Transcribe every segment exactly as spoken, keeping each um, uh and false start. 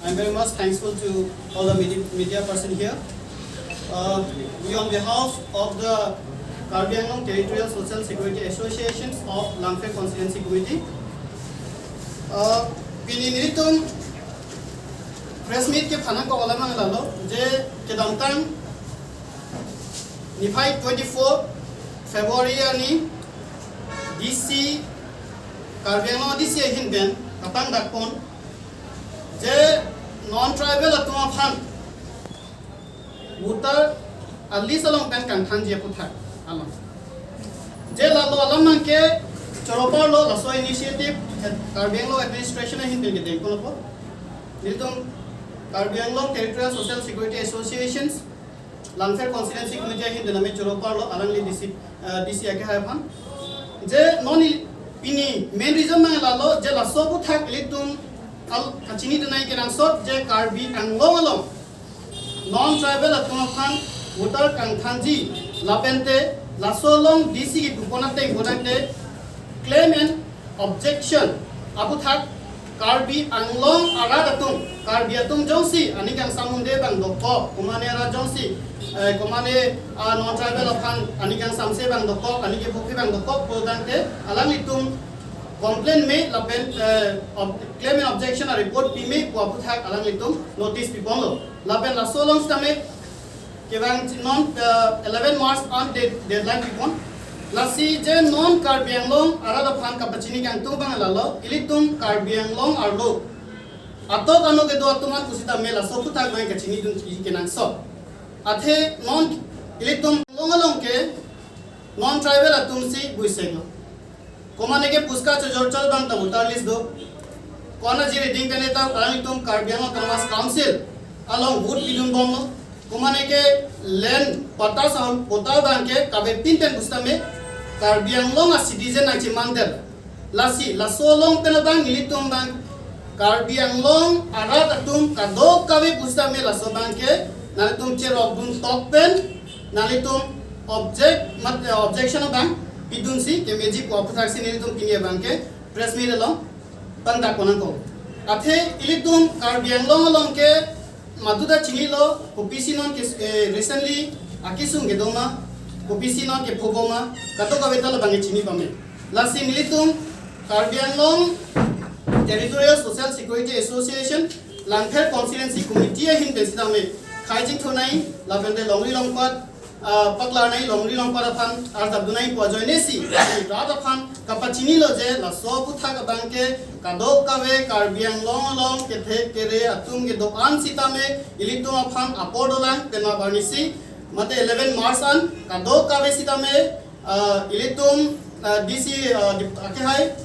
I'm very much thankful to all the media, media person here. Uh, we, on behalf of the Karbi Anglong Territorial Social Security Associations of Langpher Constituency Committee, uh, pini nelitum press meet kephan nangkok alam abang lalo, je kedamtang niphai twenty-four February arni D C, Karbi Anglong D C ahin pen kapangdakpon, je non-tribal atum aphan voter a-list along pen kangthanji aputhak along. Je lalo alam abangke choro-parlo, laso initiative Karbi Anglong administration ahin pen kedengponpo. Nelitum Karbi Anglong Territorial Social Security Associations Langpher Constituency Committee ahin pen name choro-parlo, alangli D C, eh, D C akehai aphan. Je non i-, pini main reason abang lalo, je laso aputhak ilitum al kachinidun nangji kenangsot, je Karbi Anglong along non-tribal atum aphan voter kangthanji, lapente laso along D C kepupon ateng bonangte claim and objection aputhak Karbi Anglong arat atum, Karbi atum jongsi aning kangsam un-e abang dokok, komane arat jongsi, eh, komane, ah, non-tribal aphan aning kangsamse abang dokok, aning kephoke abang dokok pulotangte alanglitum complain me lapen, eh, ob-, claim and objection a-report pime pu aputhak alanglitum notice piponlo. Lapen laso along sitame kevang non, eh, eleven March an dead-, deadline pipon. Lasi je non Karbi Anglong arat aphan kapachini kangtung abang lalo, ilitum Karbi Anglong arlo atok ano kedo atum an pusitame laso aputhak abang kachinidunji kenangsot. Athe non ilitum Anglong along ke non-tribal atumsi buiseklo. Komane ke puska chojor chol abang ta voter list do. Kona ji reading kane ta alanglitum Karbi Anglong Autonomous Council along vote pidunbomlo. Komane ke land patta sam patta abangke kavepin pen pusitame Karbi Anglong a-citizen nangchemandel. Lasi laso along pen abang nelitum abang Karbi Anglong arat atum kadokave pusitame laso abangke nanglitum cherokdun tok pen nanglitum object mat, eh, objection abang pidunsi kemeji pu aputhaksi nelitum pini abangke press meet along pangdakpon nangkok. Athe ilitum Karbi Anglong along ke maduta chinilo, kopisi non ke, eh, recently akesung kedo ma, kopisi non kepho bom ma, kadokave ta labang chini pame. Lasi nelitum Karbi Anglong Territorial Social Security Association Langpher Constituency Committee ahin pen sitame khei chingthur nangji, lapente longri longpat, ah, paklar nangji, longri longpat aphan arjapdun nangji pu ajoinesi rat aphan kapachinilo je laso aputhak abangke kadokave Karbi Anglong along kethe kere atum kedo-an sitame ilitum aphan apor dolang, penap arnisi mate eleven March an kadokave sitame, ah, ilitum, ah, D C, ah, dip-, akehai,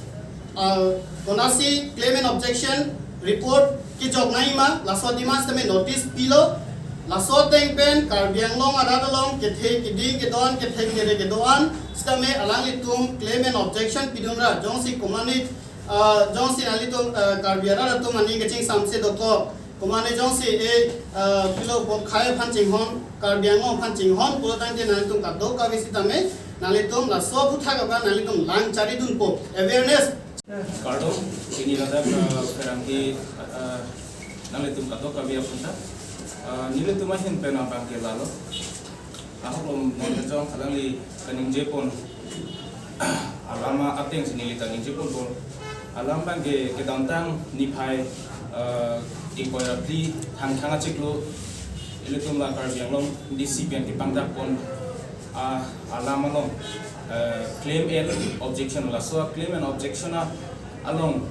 ah, konasi claim and objection report kejok nangji ma, laso demand sitame notice pilo. Laso ateng pen Karbi Anglong arat along kethe kiding kedo-an, kethe kere kedo-an sitame alanglitum claim and objection pidunra, jongsi komane, ah, jongsi nanglitum, ah, Karbi arat atum aning kachingsamse dokok, komane jongsi e, ah, pilo po khei aphan chinghon, Karbi Anglong aphan chinghon pulotangte nanglitum kadokave sitame nanglitum laso aputhak abang nanglitum lang charidunpo, awareness. Kardom, pini ladak, eh, pherangke, eh, nanglitum kadokave aphan ta. Eh, nelitum ahin pen abangke lalo. Ahok lom non kejong alangli kaningjepon alam atengsi neli ta ningjeponpo. Alam abangke kedamtang niphai, eh, ingkoi ra phli Thangthang achiklo ilitum la Karbi Anglong D C pen kepangdakpon, ah, alam along, eh, claim and objection, laso claim and objection a along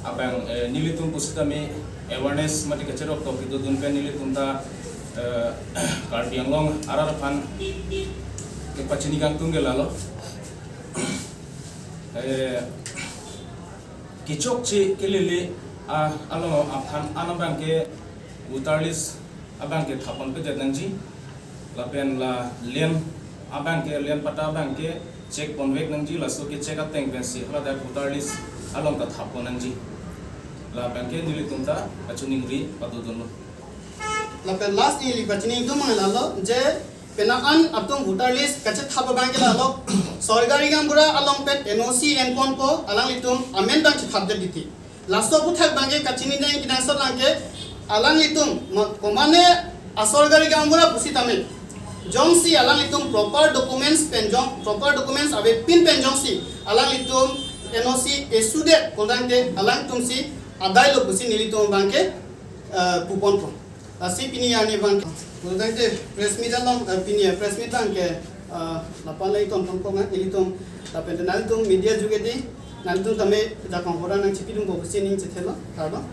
abang, eh, nelitum pusitame awareness mate kacherok tok kedodun pen nelitum ta, eh, Karbi Anglong arat aphan kepachini kangtung ke lalo. Eh, kechokche kelele, ah, along aphan an abangke voter list abangke thapon pedet nangji. Lapen la land abangke, land patta abangke check ponvek nangji, laso ke check ateng pensi haladak voter list along ta thapon nangji. La abangke nelitum ta kachiningri padodunlo. Lapen last neli kachiningri atum abang lalo je penang an atum voter list kachethap abangke lalo sorkari gaonbura along pen N O C enponpo, alanglitum amen abang chethapdet titi. Laso aputhak abangke kachini nangji kenangsot abangke alanglitum ma-, komane asorkari gaonbura pusitame jongsi alanglitum proper documents pen jong, proper documents avepin pen jongsi alanglitum N O C issue det pulotangte alangtumsi adailo pusi nelitum abangke, eh, puponpo. Lasi pini arni abang pulotangte press meet along, eh, pini press meet abangke, eh, lapu-an le itum ponpo ma, ilitum lapen nanglitum media jogedi nanglitum tame jakong hora nangchipidunpo pusi ning chethelo, kardom.